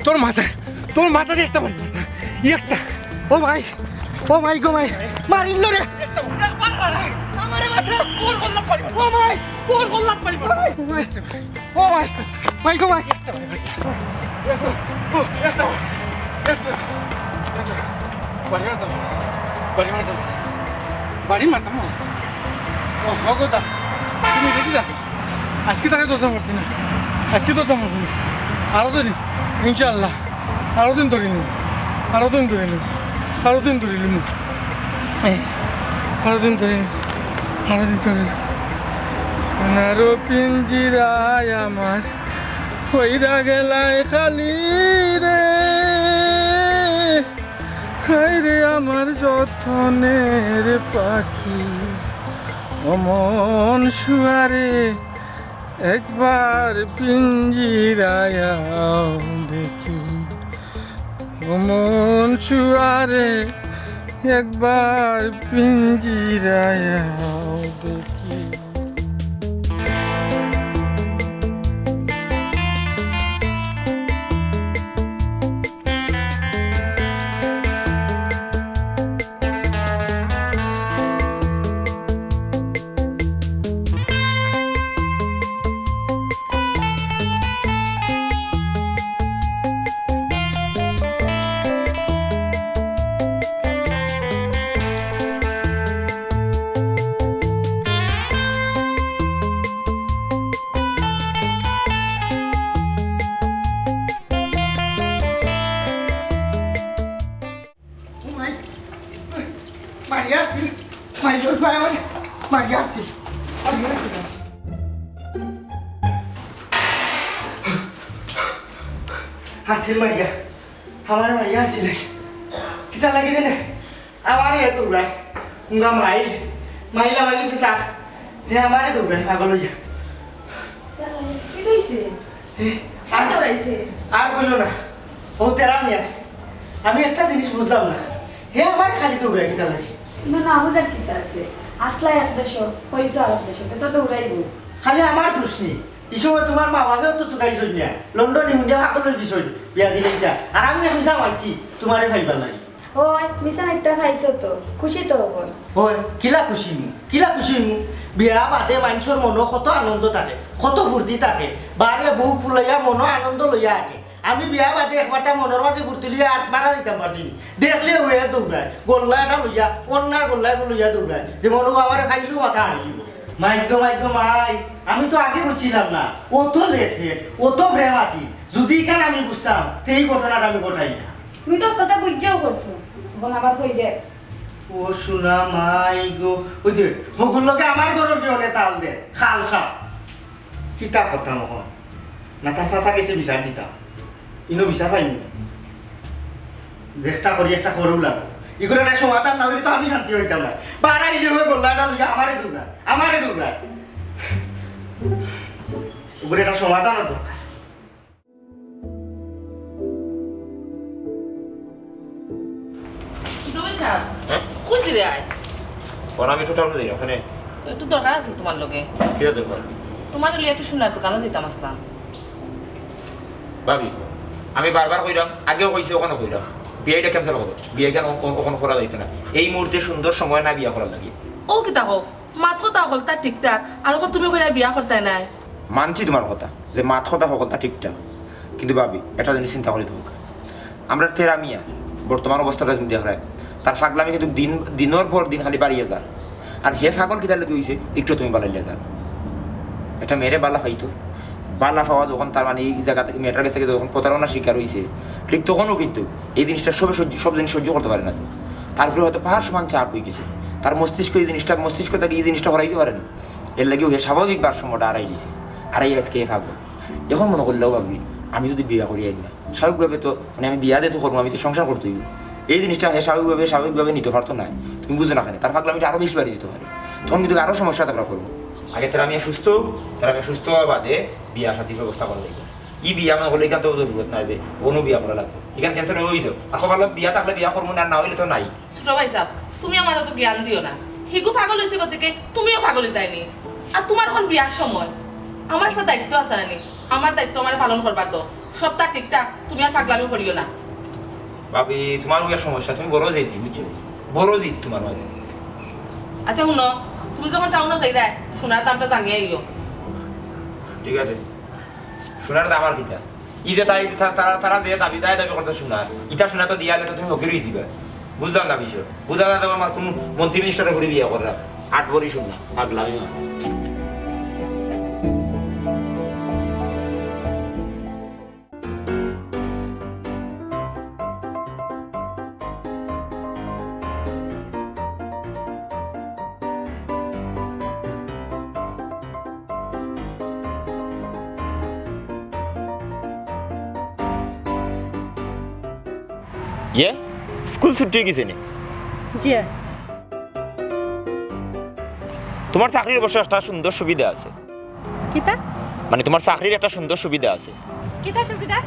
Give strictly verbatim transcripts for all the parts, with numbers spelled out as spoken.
তোর মাথা, তোর মাথা দিয়ে একটা বাড়ি মারতাম। একটা। ও মাই, ও মাই গো মাই, মারিল রে। আমারে বাঁচা। ও মাই, ও মাই, ও মাই, মাই গো মাই। একটা, একটা, একটা, বাড়ি মারতাম, বাড়ি মারতাম, বাড়ি মারতাম। ও, ও কথা, তুমি রেডি রাখো। আজকে তারে ধরতাম পারছি না, আজকে ধরতাম পারছি না। আরো দিন, ইনশাআল্লাহ, আরো দিন ধরি নিব, আরো দিন ধরি নিব, আরো দিন ধরি নিব, এই, আরো দিন ধরি নিব, আরো দিন ধরি নিব। সোনার পিঞ্জিরায় আমার কইরা গেলায় খালি রে, হায় রে আমার যতনের পাখি, ও মন সুয়ারে একবার পিঞ্জিরায় আও দেখি, ও মন সুয়ারে একবার পিঞ্জিরায় আও দেখি। ও মাই, মারিয়া আছিল, মারিয়া আছিল, মারিয়া আছিল। আছিল মারিয়া, আমারে মারিয়া আছিল। কিতা লাগি জানে? আমারে দৌড়ায়। উঙ্গা মাইল, মাইল আমার গেছে তার। হে আমারে দৌড়ায়, পাগল হইয়া। কি কইছে? হে, আর, আর দৌড়াইছে? আর কইলো না। ও তেরা মিয়া, আমি একটা জিনিস বুঝলাম না। হে আমারে খালি দৌড়ায় কিতা লাগি? না, না, বুঝার কিতা আছে? আসলা এক দেশো, কইছো আর এক দেশো, তে তো দৌড়াইবো। খালি আমার দোষ নি। ই সময় তোমার মা বাপেও তো তুকাইছইন না। লন্ডনি হুন্ডিয়া পাগল হই গেছইন, বিয়া দিলে ইটা। আর আমি মিছা মারছি, তোমারে পাইবার লাগি। ওই, মিছা একটা খাইছো তো, খুশি তো হবো। ওই, কিলা খুশি মু, কিলা খুশি মু? বিয়া বাদে মানষর মনো কত আনন্দ থাকে, কত ফুর্তি থাকে। বারে বুক ফুলাইয়া মনো আনন্দ লইয়া আটে। আমি বিয়া বাদে একবারতা মনর মাঝে ফুর্তি লইয়া আট মারা দিতাম পারছি নি। দেখলে হয়ে দৌড়ায়, গোল্লা এটা লইয়া, অন্যার গোল্লা এগু লইয়া দৌড়ায়। যে মনো আমারে খাইলেও মাথা হারিলিব। মাইগো, মাইগো, মাই, আমি তো আগে বুঝছিলাম না। অত লেট ফেট, অত প্রেম আছি। যদি ইখান আমি বুঝতাম, তে ই ঘটনাটা আমি ঘটাই না। তুমি তো অতটা বুঝিয়াও করছো। এখন আবার কই দে। ও সোনা মাই গো, ওই যে হগুর লগে আমার ঘরর বিয়নে তাল দে, খাল সাপ। কিতা করতাম এখন? না তার চাচা গেছে বিচার দিতাম। ইনো বিচার পাইনি। যে একটা করি একটা করউ লাগবো। ইগুর একটা সমাধান না হইলে তো আমি শান্তি হইতাম না। বাড়াইলে হয়ে বললা না, আমারে দৌড়ায়, আমারে দৌড়ায়। ওগুলো একটা সমাধানর দরকার। ছোট ভাই সাহেব, হ্যাঁ? খুঁজি রে আয়। ওর আমি ছোট ভাই, ওখানে একটু দরকার আছে তোমার লগে। কি দরকার? তোমার লগে একটু সোনার দোকানো যাইতাম আসলাম। ভাবি, আমি বারবার কইলাম, আগেও কইছি, ওখানে কইলাম, বিয়াটা ক্যান্সেল করো, বিয়া কেন ও-, ও-, ওখানে করা যাইতো না। এই মুহূর্তে সুন্দর সময় না বিয়া করার লাগি। ও কিতা কও? মাত কথা হকলতা ঠিকঠাক, আর অখন তুমি কইরা বিয়া করতায় নায়। মানছি তোমার কথা যে মাত কথা হকলতা ঠিকঠাক, কিন্তু ভাবি, একটা জিনিস চিন্তা করি দেখো, আমরার তেরা মিয়া বর্তমান অবস্থাটা তুমি দেখরায়, তার ফাগলামি কিন্তু দিন, দিনর পর দিন খালি বাড়িয়া যার। আর হে ফাগল কিতার লাগি হইছে, একটু তুমি বালাইলে যার। একটা মেয়েরে বালা পাইতো, বালা পাওয়া যখন তার মানে এই জায়গা থেকে মেয়েটার কাছে যখন প্রতারণার শিকার হইছে, ঠিক তখনও কিন্তু এই জিনিসটা সবে সহ্য, সব জিনিস সহ্য করতে পারে না। তারপরে হয়তো পাহাড় সমান চাপ হয়ে গেছে। তার মস্তিষ্ক এই জিনিসটা, মস্তিষ্ক থেকে এই জিনিসটা হরাইতে পারে না। এর লাগিও হে স্বাভাবিক ভারসাম্যটা হারাই দিছে। হারাই আজকে হে ফাগল। এখন মনে করলেও ভাবি, আমি যদি বিয়া করি আই না, স্বাভাবিকভাবে তো, মানে, আমি বিয়া দিয়ে তো করবো, আমি তো সংসার করতে হইব। এই জিনিসটা হে স্বাভাবিকভাবে, স্বাভাবিকভাবে নিতে পারতো না। তুমি বুঝো না কেন? তার ফাগলামিটা আরো বেশি বাড়ি যেতে পারে। তখন কিন্তু আরো সমস্যা তারপরে করবো। আগে তারা আমি সুস্থ, তারা আমি সুস্থ হওয়া বাদে বিয়া শাদীর ব্যবস্থা করা যাইব। ই বিয়া মনে করলে এখান তো জরুরত নাই যে অন্য বিয়া করা লাগবে, এখান ক্যান্সেল হয়ে যাও। আর কপালে বিয়া থাকলে বিয়া করবো না, আর না হইলে তো নাই। ছোট ভাই সাহেব, তুমি আমার অত জ্ঞান দিও না। হিগু পাগল হইছে গতিকে তুমিও পাগল হইতায় নি। আর তোমার এখন বিয়ার সময়, আমার একটা দায়িত্ব আছে না নি? আমার দায়িত্ব আমার পালন করবার তো। সবতা ঠিকঠাক, তুমি আর পাগলামি করিও না। ভাবি, তুমার অউ সমস্যা, তুমি বড় জেদি, বুঝছো? বড় জিদ তুমার মাঝে। আচ্ছা, হুনো, তুমি যখন টাউনো যাইরায়, সোনার দামটা জানিয়া আইও। ঠিক আছে, সোনার দাম আর কিতা? ই যে তাই, তা-, তারা, তারা যে দাবি, দায় দাবি করতে সোনার, ইটা সোনা তো দিয়া আইলে তো তুমি ফকির অই যিবা। বুঝলাম না বিষয়। বুঝা না, আমার কোন মন্ত্রী মিনিস্টারের ঘরে বিয়া কররা। আট ভরি সোনা, পাগলামি না। ইয়ে, স্কুল ছুটি অই গেছে নি? জি। তুমার চাকরির অবশ্য একটা সুন্দর সুবিধা আছে। কিতা? মানে, তুমার চাকরির একটা সুন্দর সুবিধা আছে। কিতা সুবিধা?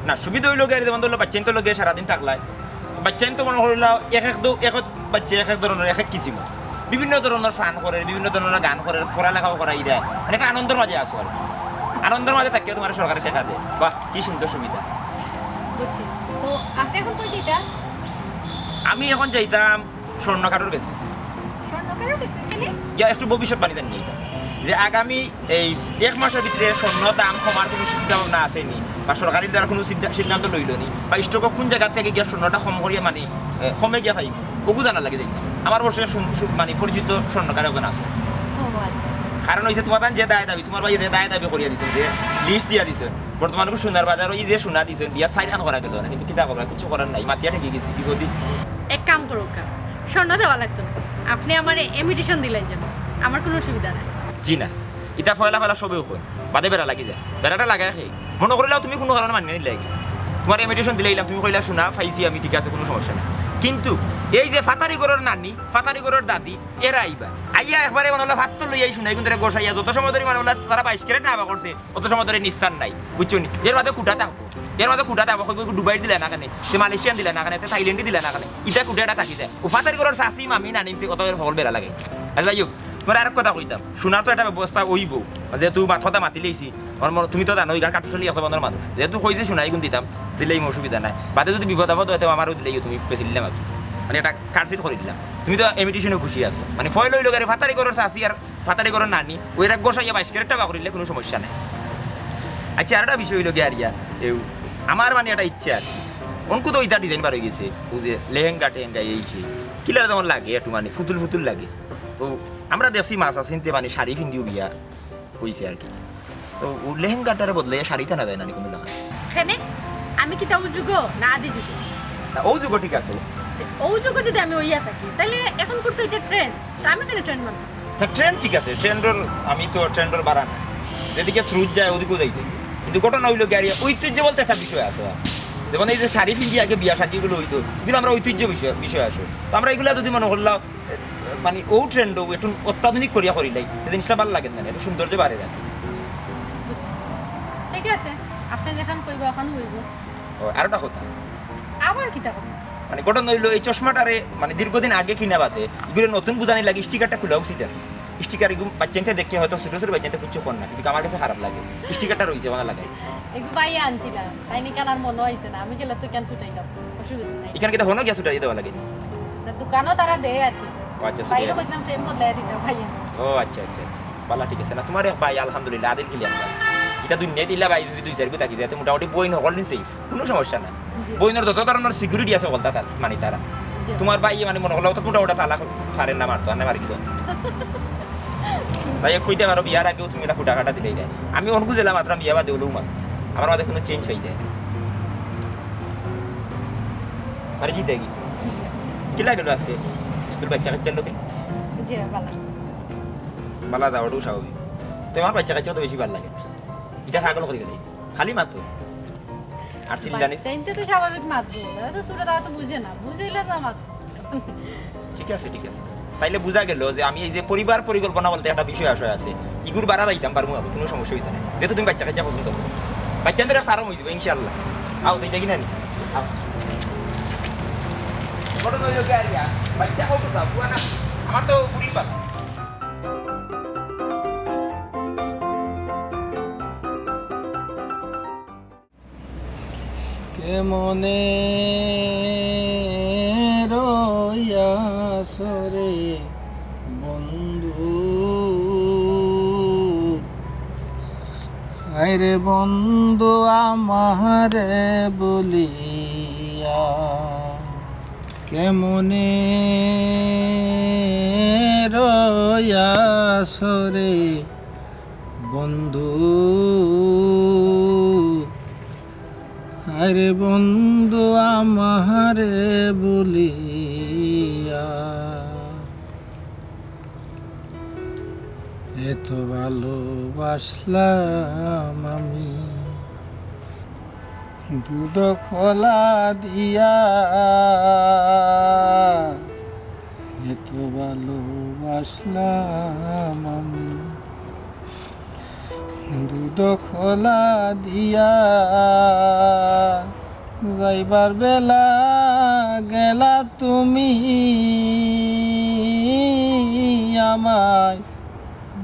না, সুবিধা অইলো গিয়া, যেমন ধরো, বাচ্চাইন তো লগে সারাদিন থাকলায়। বাচ্চাইন তো মনো করিলাও এক এক দৌ-, এক এক বাচ্চা এক এক ধরনর, এক এক কিসিমর। বিভিন্ন ধরনর fun করে, বিভিন্ন ধরনর গান করে, পড়ালেখাও করাইরা। মানে, একটা আনন্দর মাঝে আছো আর কি। আনন্দর মাঝে থাকিয়া তুমারে সরকারে টেকা দেয়। বাহ, কি সুন্দর সুবিধা। বুঝছি। তো আপনি এখন কই যাইতা? আমি এখন যাইতাম স্বর্ণকারর গেছে। স্বর্ণকারর গেছে? কেনে? গিয়া একটু ভবিষ্যৎবাণী জানি যাইতাম। যে আগামী এই এক মাসর ভিতরে স্বর্ণ দাম কমার কুনু চিন্তা ভাবনা আছে নি? বা সরকারে দেওয়ার কুনু সিদ্ধা-, সিদ্ধান্ত লইলো নি? বা স্টকো কুন জাগা থাকি গিয়া স্বর্ণটা কম করিয়া, মানে, এ, কমে গিয়া পাইমু? অগু জানার লাগি যাইতাম। আমার অবশ্য শুন-, শু-, মানে, পরিচিত স্বর্ণকার একজন আছে। ও আচ্ছা। কারণ অইছে, তুমার তান যে দায় দাবি, তুমার ভাইয়ে যে দায় দাবি করিয়া দিছইন, যে লিস্ট দিয়া দিছইন, বর্তমানে অউ সোনার বাজারো ই যে সোনা দিছইন, বিয়া চাইরখান করা গেলো না, কিন্তু কিতা করবা, কিচ্ছু করার নাই, মাতিয়া ঠেকি গেছি, বিপদে। এক কাম করউক্কা, স্বর্ণ দেওয়া লাগতো না, আপনে আমারে ইমিটেশন দিলাইন যেন, আমার কুনু অসুবিধা নাই। জি না, ইতা পয়লা পয়লা সবেউ কইন, বাদে বেড়া লাগি যায়, বেড়াটা লাগায় কে? মনো করিলাও তুমি কুনু কারণে মানিয়া নিলায় গি, তুমারে ইমিটেশন দিলাইলাম, তুমি কইলা সোনা পাইছি আমি, ঠিক আছে, কুনু সমস্যা নাই, কিন্তু এই যে ফাতারি ঘরর নানি, ফাতারি ঘরর দাদি, এরা আইবা। আইয়া একবারে মনো অইলো ফাত্তর লইয়া ই সোনাইগুইন্তরে গোসাইয়া যত সময় ধরি মনো অইলো তারা বাইশ ক্যারেট না বা করছে, অত সময় ধরি নিস্তার নাই। বুঝছো নি? এর মাঝে কুটা থাকবো। এর মাঝে কুটা থাকবো। কইবো, "এগু দুবাইর দিলা না কেনে? তে মালয়েশিয়ার দিলা না কেনে? তে থাইল্যান্ডর দিলা না কেনে?" ইতা কুটা এটা থাকি যায়। অউ ফাতারি ঘরর চাচি, মামি, নানিন্তে কত হকল বেড়া লাগে। আর যাই হোক, তুমারে আরেক কথা কইতাম। সোনার তো একটা ব্যবস্থা অইবো। যেহেতু মাত-, কথা মাতিলাইছি, আমার মনে, তুমি তো জানো, ইখান কাটুশালি আছে বান্দর মানুষ। যেহেতু কইছি সোনাইগুইন দিতাম, দিলেই অসুবিধা নাই। বাদে যদি বিপদ আপদ অয়, তে আমারেও দিলেই তুমি বেশি দিলাম আর কি। মানে একটা কাটছিট করি দিলাম। তুমি তো ইমিটেশনেও খুশি আছো। মানে ফয়লা অইলো গিয়া ফাতারি ঘরর চাচি আর ফাতারি ঘরর নানি, অউ এরা গোসাইয়া বাইশ ক্যারেট টেকা করিলে কুনু সমস্যা নাই। আচ্ছা, আরেকটা বিষয় অইলো গিয়া আর ইয়া, এউ, আমার মানে একটা ইচ্ছা আর কি। অনকু তো ইতা ডিজাইন বার অই গেছে, অউ যে লেহেঙ্গা টেহেঙ্গা এই সেই, কিলা যেমন লাগে একটু মানে ফুতুল ফুতুল লাগে। তো আমরা দেখছি মাছ আছিন্তে মানে শাড়ি ফিন্দিও বিয়া অইছে আর কি। তো অউ লেহেঙ্গাটারে বদলে শাড়িটা না দেয় না নি কুনু জাগা? কেনে? আমি কিতা অউ যুগো না আদি যুগো? না, অউ যুগো ঠিক আছে। তে অউ যুগো যদি আমি অইয়া থাকি, তাইলে অখনকুর তো ইটা ট্রেন্ড। তে আমি কেনে ট্রেন্ড মানতাম? না, ট্রেন্ড ঠিক আছে, ট্রেন্ডর, আমি তো ট্রেন্ডর বারা না। যেদিকে স্রোত যায়, অউদিকেউ যাইতে অইবো। কিন্তু ঘটনা অইলো গিয়া, ঐতিহ্য বলতে একটা বিষয় আছে, আছে। যেমন এই যে শাড়ি ফিন্দি আগে বিয়া শাদিগুলো অইতো, ইগুলো আমরা ঐতিহ্য বিষয়, বিষয় আসে। তো আমরা ইগুলা যদি মনো করলাম, এ, মানে, অউ ট্রেন্ডও একটু অত্যাধুনিক করিয়া করিলাই, তে জিনিসটা ভালা লাগে না, একটু সৌন্দর্য বাড়ে আর কি। বুঝছি। ঠিক আছে, আপনে যেখান কইবা, অখান অইবো। ও, আরেকটা কথা। আবার কিতা কথা? মানে, ঘটনা অইলো, এই চশমাটারে, মানে, দীর্ঘদিন আগে কিনা বাদে, ইগুলো নতুন বুঝানির লাগি স্টিকারটা খোলা উচিত আছে। স্টিকার ইগু বাচ্চাইন্তে দেখে হয়তো ছোট ছোট বাচ্চাইন্তে কিচ্ছু কর না, কিন্তু আমার কাছে খারাপ লাগে। স্টিকারটা রইছে, ভালা লাগে। এগু ভাইয়ে আনছিলা, তাইন ইখান আর মনো আইছে না, আমি গেলে তো ইখান ছুটাই দাও, অসুবিধা নাই। ইখান কিতা হনো গিয়া ছুটাই দেওয়া লাগে নি? না, দোকানো তারা দেয় আর কি। ও আচ্ছা, ছুটাই বাইরে দেয়। কইছিলাম ফ্রেম বদলাই দিতা ভাইয়া। ও আচ্ছা, আচ্ছা, আচ্ছা। ভালা ঠিক আছে না, তুমার এক ভাই আলহামদুলিল্লাহ আদিল ছিলি আমরা। ইতা দুনিয়াত ইলা ভাই যদি দুই চাইরগু থাকি যায়, তে মোটামুটি বইন হকল দিন সেফ। কুনু সমস্যা নাই। জি। বইনর যত ধরনর সিকিউরিটি আছে, হকলতা তার, মানে তারা। জি। তুমার ভাইয়ে মানে মনো করলে অত মোটা মোটা তালা ফারের না মারতো, আনে মারি দিল। তাই কইতে পারো, বিয়ার আগেও তুমি ইলা কুটা কাটা দিলাইলায়। আমি অনকু জেলা মাতরাম, বিয়া বাদে অইলেও মাত। আমার মাঝে কুনু চেঞ্জ পাই যায় না। আর কি দেখি? কিলা গেলো আজকে? স্কুল বাচ্চা কাচ্চার লগে? জি, ভালা। ভালা যাওয়াটাও স্বাভাবিক। তুমার বাচ্চা কাচ্চা তো বেশি ভালা লাগে না। ইটা পাগল করি ফেলে। খালি মাতো। আর চিল্লানি। বাচ্চাইন্তে তো স্বাভাবিক মাতবো। তারা তো ছোট, তারা তো বুঝে না। বুঝাইলে না মাতবো। ঠিক আছে, ঠিক আছে। তাইলে বুঝা গেল যে আমি এই যে পরিবার পরিকল্পনা বলতে একটা বিষয় আশয় আছে। ইগুর বারা যাইতাম পারমু আমি, কুনু সমস্যা অইতো না। যেহেতু তুমি বাচ্চা কাচ্চা পছন্দ করো। বাচ্চাইন্তরে ফার্ম অই যাইবো, ইনশাআল্লাহ। আও, দেখি না নি? আও। ঘটনা অইলো কি আর ইয়া? বাচ্চা কত চাও? পুয়া না? আমার তো ফুরির পালা। কেমনে রইয়াছ রে বন্ধু, হায়রে বন্ধু আমারে ভুলিয়া। কেমনে রইয়াছ রে বন্ধু, আরে বন্ধু আমারে ভুলিয়া। এত ভালোবাসলাম আমি দুধ কলা দিয়া, এত ভালোবাসলাম আমি দুধ কলা দিয়া। যাইবার বেলা গেলা তুমি আমায়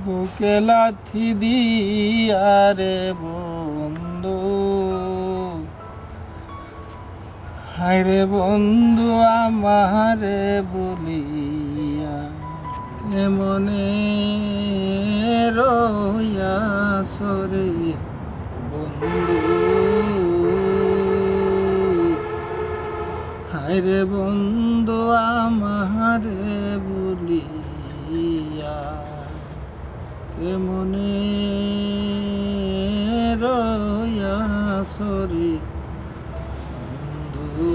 বুকে লাথি দিয়া রে বন্ধু। হায়রে বন্ধু আমারে ভুলিয়া, কেমনে রইয়াছ রে বন্ধু। হায়রে বন্ধু আমারে ভুলিয়া, কেমনে রইয়াছ রে বন্ধু।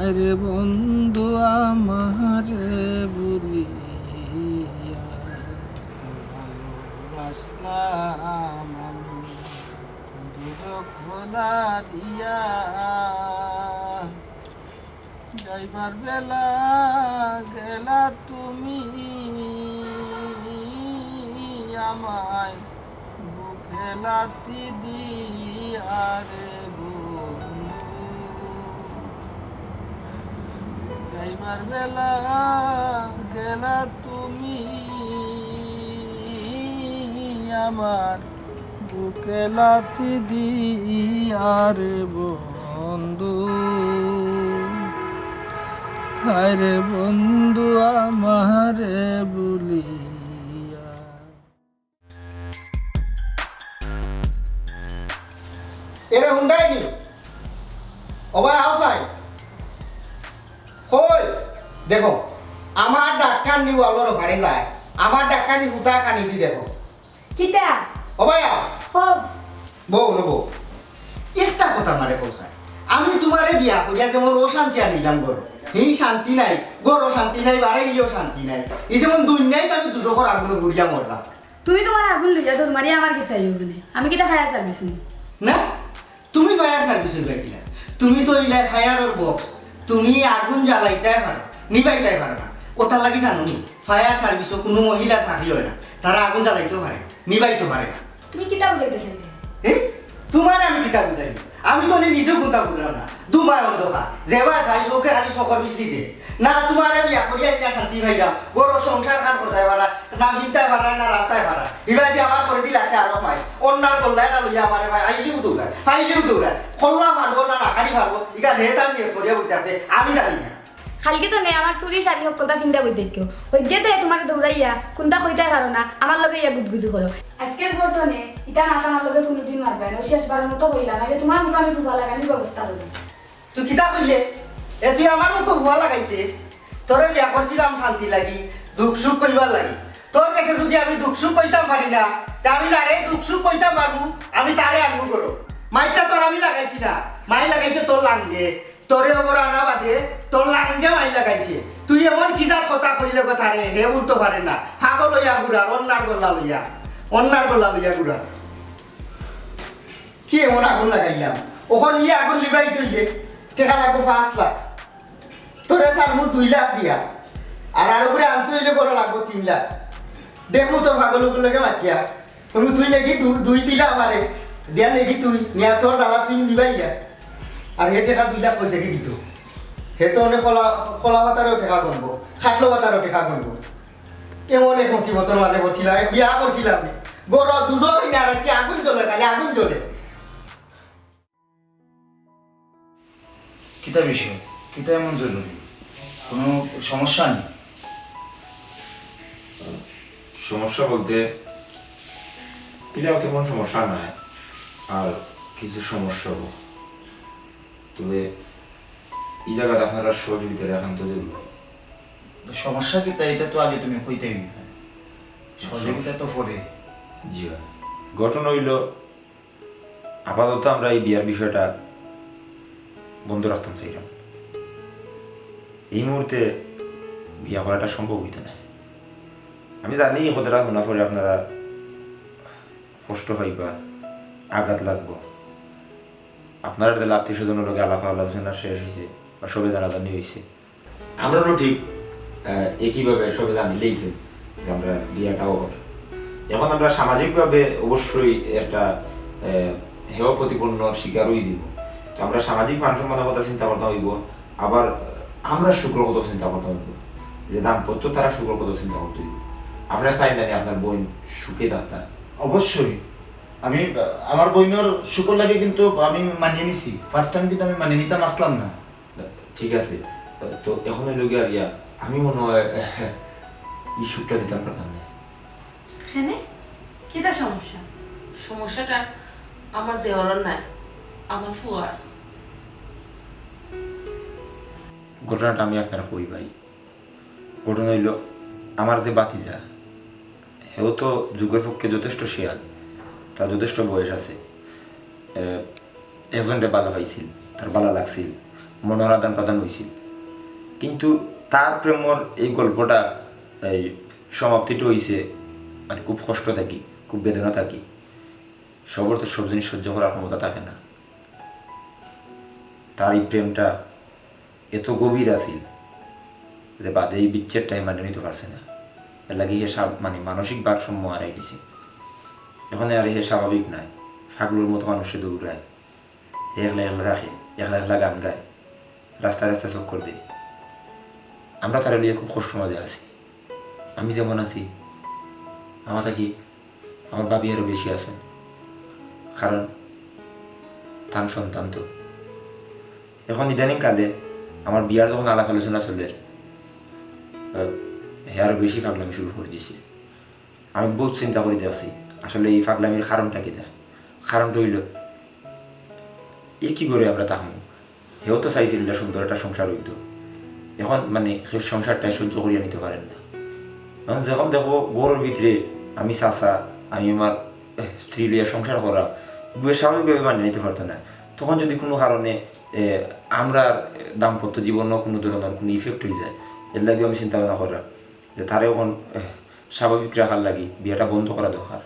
আরে বন্ধু আমারে ভুলিয়া, ভালোবাসলাম আমি দুধ কলা দিয়া। যাইবার বেলা গেলা তুমি আমায় বুকে লাথি দিয়া রে বন্ধু। যাইবার বেলা গেলা তুমি আমার বুকে লাথি দিয়া রে বন্ধু। হায়রে বন্ধু আমারে ভুলিয়া। এরে হুন্ডাই নি? ও ভাই, আও চাই। কই? দেখো, আমার ডাক্কান নি ওয়ালর ওপারে যায়। আমার ডাক্কান নি হুতা খানি দি দেখো। কিতা? ও ভাই, আও। কও। বউ, ও বউ। একটা কথা আমারে কও চাই। আমি তুমারে বিয়া করিয়া যেমন অশান্তি আনিলাম ঘর। হি শান্তি নাই, ঘরও শান্তি নাই, বাড়াইলেও শান্তি নাই। এই যেমন দুনিয়াত আমি দুজখর আগুনে পুড়িয়া মরলাম। তুমি তুমার আগুন লইয়া দৌড় মারিয়া আমার গেছে আইও কেনে? আমি কিতা fire service নি? না, তুমি fire service অইবায় কিলা? তুমি তো অইলায় fire-র box, তুমি আগুন জ্বালাইতায় পারো, নিবাইতায় পারো না। অতার লাগি জানো নি, fire service-ও কুনু মহিলার চাকরি অয় না। তারা আগুন জ্বালাইতেও পারে, নিবাইতেও পারে না। তুমি কিতা বুঝাইতায় চাইরায়? এ? তুমারে আমি কিতা বুঝাইমু? আমি তো নি-, নিজেও কুন্তা বুঝলাম না। দুমায় অন্ধকার, যেবায় চাই চউখে খালি চকর বিজলি দে। না তুমারে বিয়া করিয়া ইলা শান্তি পাইলাম, ঘরর সংসার খান করতায় পারা, না ফিনতায় পারা, না রানতায় পারা। হিবায়দি আমার করি দিল আছে আরো মাই। অন্যার গল্লায় না লইয়া আমারে মাই, আইলেও দৌড়ায়, আইলেও দৌড়ায়। কল্লা পারবো না রাখানি পারবো, ইখান হে তার নিয়ত করিয়া বইতে আছে, আমি জানি না। কাইলকে তো নে আমার চুড়ি শাড়ি হক্কলতা ফিন্দা বই দেখিও। হইগে তো তুমারে দৌড়াইয়া, কুন্তা কইতায় পারো না, আমার লগে ইয়া গুদগুদি করো। আইজকের পর তো নে, ইতা মাত আমার লগে কুনুদিন মারবায় না, অউ শেষবারর মতো কইলাম, নাইলে তুমার মুখো আমি ফুফা লাগানির ব্যবস্থা করমু। তুই কিতা কইলে? এ তুই আমার মুখো ফুফা লাগাইতে? তোরে বিয়া করছিলাম শান্তি লাগি, দুখ সুখ কইবার লাগি। তোর গেছে যুদি আমি দুখ সুখ কইতাম পারি না, তে আমি যারে দুখ সুখ কইতাম পারমু, আমি তারে আনমু ঘরো। মাইরটা তোর আমি লাগাইছি না, মাই লাগাইছে তোর লাঙ্গে। তোরে অগর আনা বাদে তোর লাঙ্গে মাই লাগাইছে। তুই এমন কি জাত কথা কইলে গো তারে, হে বুলতো পারে না। পাগল অইয়া ঘুরার, অন্যার গল্লা লইয়া, অন্যার গল্লা লইয়া ঘুরার। কি এমন আগুন লাগাইলাম? অখন ই আগুন লিবাইতে অইলে টেকা লাগবো পাঁচ লাখ। তোরে ছাড়মু দুই লাখ দিয়া। আর, আর উপরে আনতে অইলে বড় লাগবো তিন লাখ। দেখমু তোর পাগল অগুর লগে মাতিয়া। কইমু তুই নাকি দু-, দুই দিলা আমারে। দিয়া নাকি তুই, নিয়া তোর দালা তুই নিবাইলা। আর হে টেকা দুই লাখ কই থাকি দিতো? হে তো অনেক কলা, কলা পাতারও টেকা গনবো, খাটলো পাতারও টেকা গনবো। এমন এক মুসিবতর মাঝে পড়ছিলাম, এক বিয়া করছিলাম। ঘরো দুজো অইনা রাখছি, আগুন জ্বলে, খালি আগুন জ্বলে। কিতা বিষয়? কিতা এমন জরুরি? কোনো সমস্যা নেই? সমস্যা বলতে, ইলাও তেমন সমস্যা নাই, আর কিছু সমস্যা অইবো। তবে এই জাগাত আপনারার সহযোগিতার একান্ত জরুরি। তো সমস্যা কিতা, এটা তো আগে তুমি কইতায় অইবো। সহযোগিতা তো পরে। জি ভাই। ঘটনা অইলো, আপাতত আমরা এই বিয়ার বিষয়টা বন্ধ রাখতাম চাইরাম। এই মুহূর্তে বিয়া করাটা সম্ভব অইতো না। আমি জানি এই কথাটা হুনার পরে আপনারা কষ্ট পাইবা, আঘাত লাগবো। আপনারার যে আত্মীয় স্বজনর লগে আলাপ আলোচনা শেষ অইছে বা সবে জানাজানি অইছে, আমরারও ঠিক, আহ, একইভাবে সবে জানিলাইছে যে আমরা বিয়াটাও হবে। এখন আমরা সামাজিকভাবে অবশ্যই একটা, আহ, হেয় প্রতিপন্নর শিকার অইযিবো। তো আমরা সামাজিক মান সম্মানর কথা চিন্তা করতাম অইবো, আবার আমরা সুখর কথা চিন্তা করতাম অইবো, যে দাম্পত্য তারা সুখর কথা চিন্তা করতে অইবো। আপনারা চাইন না নি আপনার বইন সুখে থাকতা? অবশ্যই। আমি, আমার বইনর সুখর লাগি কিন্তু আমি মানিয়া নিছি। First time কিন্তু আমি মানিয়া নিতাম আছলাম না। ঠিক আছে, তো এখন অইলো গিয়া, আমি মনে হয় এই সুখটা দিতাম পারতাম না। কেনে? কিতা সমস্যা? সমস্যাটা আমার দেওরর নায়, আমার ফুয়ার। ঘটনাটা আমি আপনারে কই ভাই। ঘটনা অইলো, আমার যে ভাতিজা, হেও তো যুগর পক্ষে যথেষ্ট শিয়ান, তার যথেষ্ট বয়স আছে। এ, একজনরে ভালা পাইছিল, তার ভালা লাগছিল, মনর আদান প্রদান অইছিল। কিন্তু তার প্রেমর এই গল্পটা এই সমাপ্তিটা অইছে মানে খুব কষ্ট থাকি, খুব বেদনা থাকি। সবর তো সব জিনিস সহ্য করার ক্ষমতা থাকে না। তার এই প্রেমটা এত গভীর আছিল যে বাদে এই বিচ্ছেদটা হে মানিয়া নিতো পারছে না। এর লাগি হে সা-, মানে মানসিক ভারসাম্য হারাই দিছে। এখন আর হে স্বাভাবিক নাই, পাগলর মতো মানুষরে দৌড়ায়, হে একলা একলা থাকে, একলা একলা গান গায়, রাস্তায় রাস্তায় চক্কর দেয়। আমরা তারে লইয়া খুব কষ্ট মাঝে আছি। আমি যেমন আছি, আমার থাকি আমার ভাবি আরো বেশি আছইন, কারণ তান সন্তান তো। এখন ইদানিং কালে আমার বিয়ার যখন আলাপ আলোচনা চলের, আহ, হে আরো বেশি পাগলামি শুরু করি দিছে। আমি বহুত চিন্তা করি দেখছি, আসলে এই পাগলামির কারণটা কিতা। কারণটা অইলো, একই ঘরে আমরা থাকমু, হেও তো চাইছিল ইলা সুন্দর একটা সংসার অইতো। এখন মানে হে সংসারটায় সহ্য করিয়া নিতো পারের না। এখন যখন দেখবো ঘরর ভিতরে আমি চাচা, আমি আমার, এহ, স্ত্রী লইয়া সংসার করা, ইগুয়ে স্বাভাবিকভাবে মানিয়া নিতো পারতো না। তখন যদি কুনু কারণে, এ, আমরার দাম্পত্য জীবনও কুনু ধরনর কুনু effect অইযায়, এর লাগিও আমি চিন্তা ভাবনা করার যে তারে এখন, এহ, স্বাভাবিক রাখার লাগি বিয়াটা বন্ধ করা দরকার।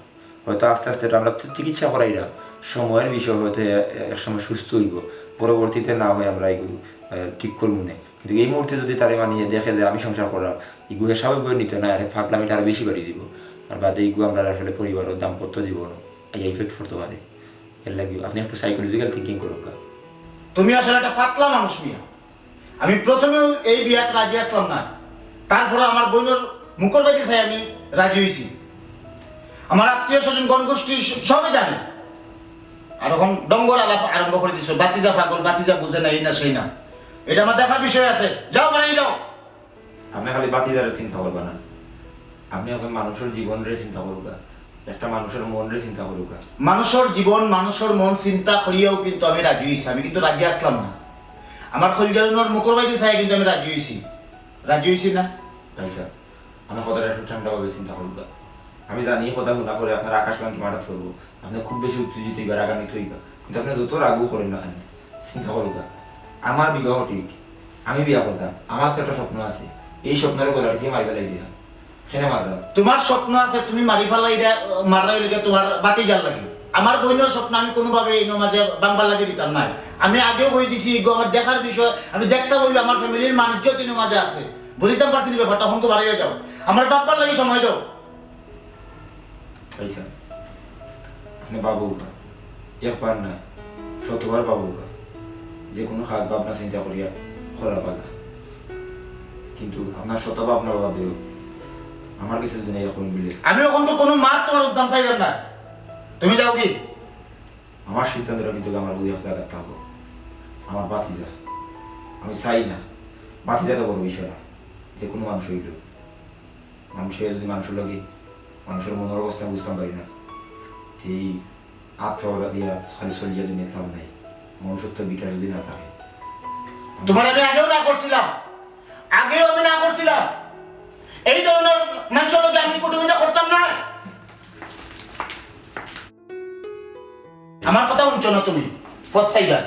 হয়তো আস্তে আস্তে এটা আমরা তো চিকিৎসা করাইরাম, সময়র বিষয়, হয়তো এ-, এক সময় সুস্থ অইবো, পরবর্তীতে না হয় আমরা ইগু, আহ, ঠিক করমু নে। কিন্তু এই মুহূর্তে যদি তারে মানিয়ে দেখে যে আমি সংসার করার, ইগু হে স্বাভাবিকভাবে নিতো না, আর পাগলামিটা আরো বেশি বাড়ি দিবো। আর বাদে ইগু আমরা আসলে পরিবারও দাম্পত্য জীবনও এই effect পড়তো পারে। এর লাগিও আপনে একটু psychological thinking করউক্কা। তুমি আসলে একটা পাতলা মানুষ মিয়া। আমি প্রথমেও এই বিয়াত রাজি আছলাম না, তারপরে আমার বইনর মুখর বায়দি চাই আমি রাজি অইছি। আমার আত্মীয় স্বজন, গণগোষ্ঠী স-, সবে জানে। আর এখন ডঙ্গর আলাপ আরম্ভ করি দিছো, ভাতিজা পাগল, ভাতিজা বুঝে না, এই না সেই না। এটা আমার দেখার বিষয় আছে। যাও, বাড়ি যাও। আপনে খালি ভাতিজারে চিন্তা করবা না, আপনে একজন মানুষর জীবনরে চিন্তা করউক্কা, একটা মানুষর মনরে চিন্তা করউক্কা। মানুষর জীবন, মানুষর মন চিন্তা করিয়াও কিন্তু আমি রাজি অইছি, আমি কিন্তু রাজি আছলাম না। আমার কইলজার মুখর বায়দি চাই কিন্তু আমি রাজি অইছি, রাজি অইছি না? ভাইসাব, আমার কথাটা একটু ঠান্ডাভাবে চিন্তা করউক্কা। আমি জানি এই কথা হুনার পরে আপনার আকাশ ভাঙ্গি মাটিত পড়বো, আপনে খুব বেশি উত্তেজিত অইবা, রাগান্বিত অইবা, কিন্তু আপনে যত রাগউ করেন না কেনে, চিন্তা করউক্কা। আমার বিবাহ ঠিক, আমি বিয়া করতাম, আমার তো একটা স্বপ্ন আছে, এই স্বপ্নরে গলা টিপিয়া মারি ফালাই দিলাম। কেনে মারলাম? তোমার স্বপ্ন আছে, তুমি মারি ফালাই দে-, মাররায় অইলো গিয়া তোমার ভাতিজার লাগি। আমার বইনর স্বপ্ন আমি কুনুভাবে ইনো মাঝে ভাংবার লাগি দিতাম নায়। আমি আগেও কই দিছি, ইগু আমার দেখার বিষয়, আমি দেখতাম অইলো আমার family-র মান ইজ্জত ইনো মাঝে আছে। বুঝিতাম পারছি নি ব্যাপারটা, অখন তো বাড়াইয়া যাও। আমার ভাববার লাগি সময় দাও। ভাইসাব, আপনে ভাবউক্কা, একবার না, শতবার ভাবউক্কা। যে কুনু কাজ ভাবনা চিন্তা করিয়া করা ভালা। কিন্তু আপনার শত ভাবনা বাদেও আমার গেছে যদি না ইয়া করেন বুলে। আমি অখন তো কুনু মাত তোমার উদ্যম চাইরাম না। তুমি যাওগি। আমার সিদ্ধান্তটা কিন্তু আমার অউ এক জাগাত থাকবো। আমার ভাতিজা, আমি চাই না, ভাতিজা তো বড় বিষয় না, যে কোনো মানুষ অইল, মানুষের যদি মানুষের লগে মানুষের মনের অবস্থা বুঝতাম পারি না, এই আত্মহত্যা দিয়া খালি চলিয়া দুনিয়াত লাভ নাই। মনুষ্যত্ব বিকাশ যদি না থাকে। তোমার আমি আগেও না করছিলাম, আগেও আমি না করছিলাম। এই ধরনের মানুষের লগে আমি কুটুমিতা করতাম না। আমার কথা শুনছো না তুমি, পস্তাইবা।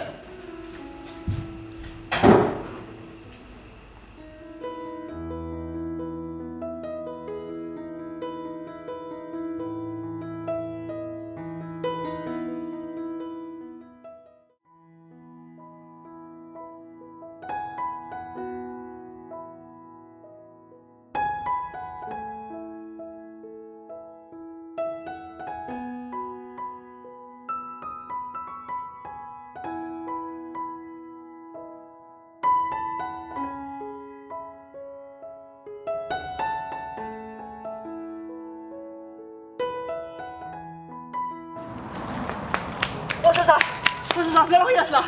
ও চাচা, ও চাচা, আপনারা কই আছলা?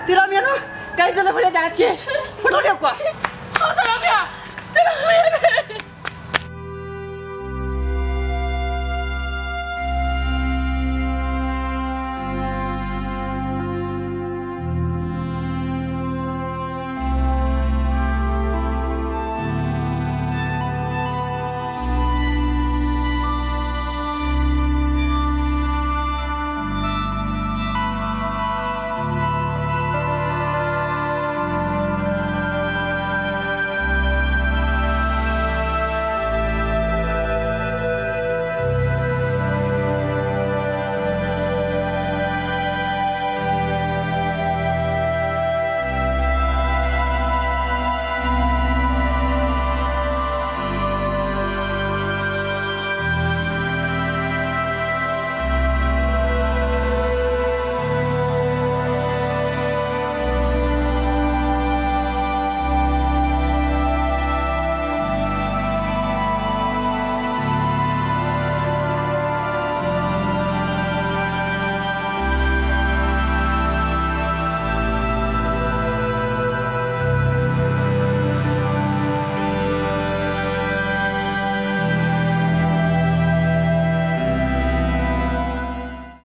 তেরা মিয়া না, গাড়ি তলে পড়ে জায়গা শেষ। ফটো নিয়ে কোয়া। ও তেরা মিয়া, তেরা মিয়া।